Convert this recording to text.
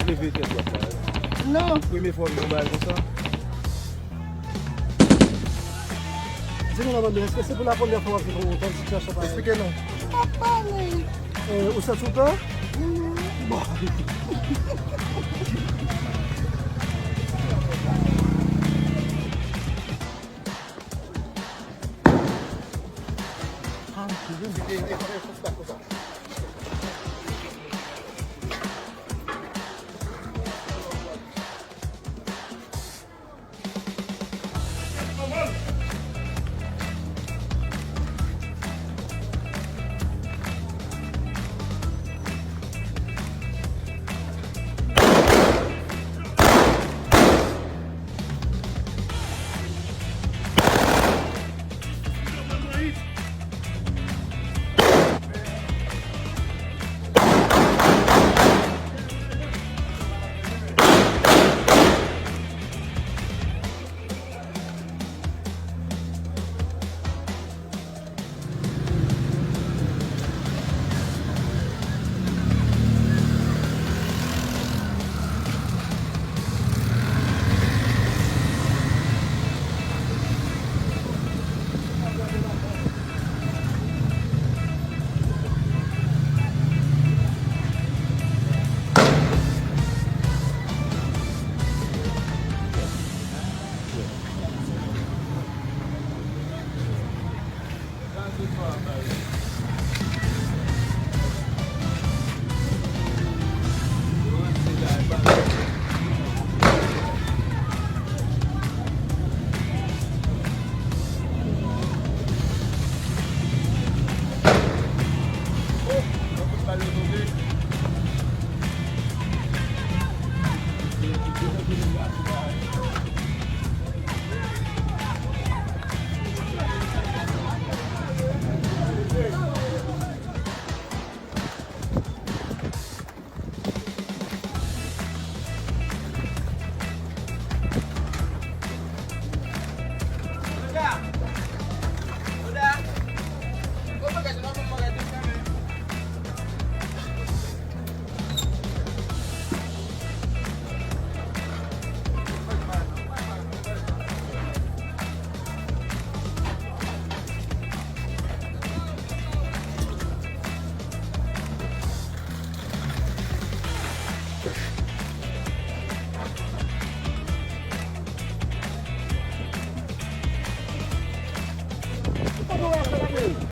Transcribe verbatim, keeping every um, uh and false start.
Leve tèt dwat la. Non. Premye fwa m wè yon bagay konsa. Di nou la, manmi, èske se pou la premyè fwa w ap viv yon tèl sitiyasyon parèy? Eksplike nou. M ap pale. E, ou santi w pè? Bon.